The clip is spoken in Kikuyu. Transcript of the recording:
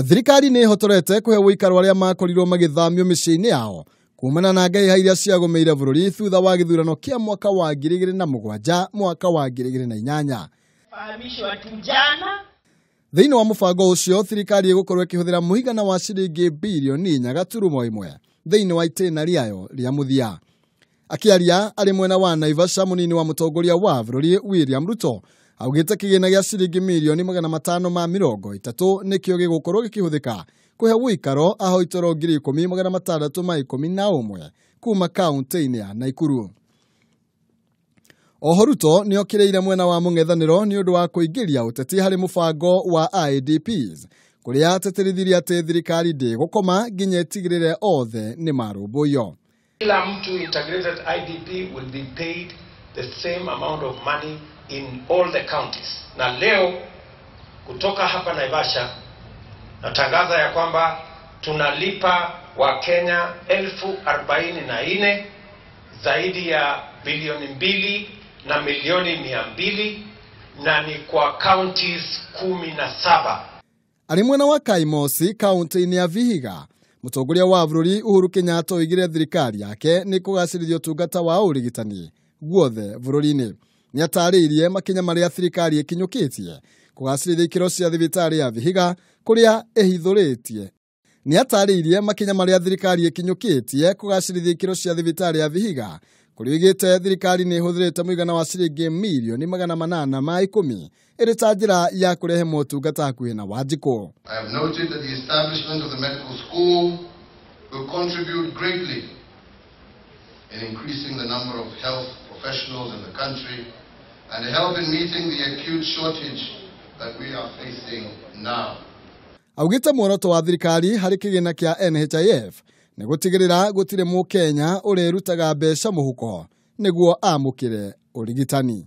Thirikari nĩ ĩhotorete kũhe ũikaro arĩa makorirwo magĩthamio mĩciĩ-inĩ yao kumana na ngaiha iria ciagũmĩire bũrũri thutha wa gĩthurano kĩa mwaka wa 2007 mwaka wa 2008. Fahamishwa tu jana. Thĩinĩ wa mũbango ũcio thirikari ĩgũkorwo ĩkĩhũthĩra mũigana wa ciringi birioni 4.1 thĩinĩ wa itĩna rĩayo rĩa mũthia. Akĩaria arĩ mwena wa Naivasha, mũnini wa mũtongoria wa bũrũri William Ruto augĩte kĩgĩna gĩa ciringi mirioni 530 nĩkĩo gĩgũkorwo gĩkĩhũthĩka kũhe ũikaro ahoi toro 10,611 kuma kaunti-inĩ ya Nakuru. Oho Ruto nĩokĩrĩire mwena wa mũng'ethanĩro nĩ ũndũ wa kũingĩria ũteti harĩ mũbango wa IDPs kũrĩa ateterithirie atĩ thirikari ndĩgũkoma nginya ĩtigĩrĩre othe nĩ marũmbũiyo. Kila mtu integrated IDP will be paid the same amount of money in all the counties. Na leo kutoka hapa Naivasha natangaza ya kwamba tunalipa wa Kenya 44,000, zaidi ya bilioni 2 na milioni 200, na ni kwa counties 17. Arĩ mwena wa Kaimosi kaunti-inĩ ya Vihiga, mũtongoria wa bũrũri Uhuru Kenyatta oigire thirikari yake nĩ kũgacĩrithia ũtungata wa ũrigitani guothe bũrũri-inĩ. Nĩatarĩirie makinya marĩa thirikari ĩkinyũkĩtie kũgacĩrithia ikĩro cia thibitarĩ ya Vihiga kũrĩa ĩhithũrĩtie. Nĩatarĩirie makinya marĩa thirikari ĩkinyũkĩtie kũgacĩrithia ikĩro cia thibitarĩ ya Vihiga kũrĩa oigĩte thirikari nĩ ĩhũthĩrĩte mũigana wa ciringi mirioni 810 ĩrĩ ta njĩra ya kũrehe motungata hakuhĩ na Wanjikũ. I have noted that the establishment of the medical school will contribute greatly in increasing the number of health professionals in the country and help in meeting the acute shortage that we are facing now. Augĩte muoroto wa thirikari harĩ kĩgĩna kĩa NHIF nĩ gũtigĩrĩra gũtirĩ mũkenya ũrĩrutaga mbeca mũhuko nĩguo amũkĩre ũrigitani.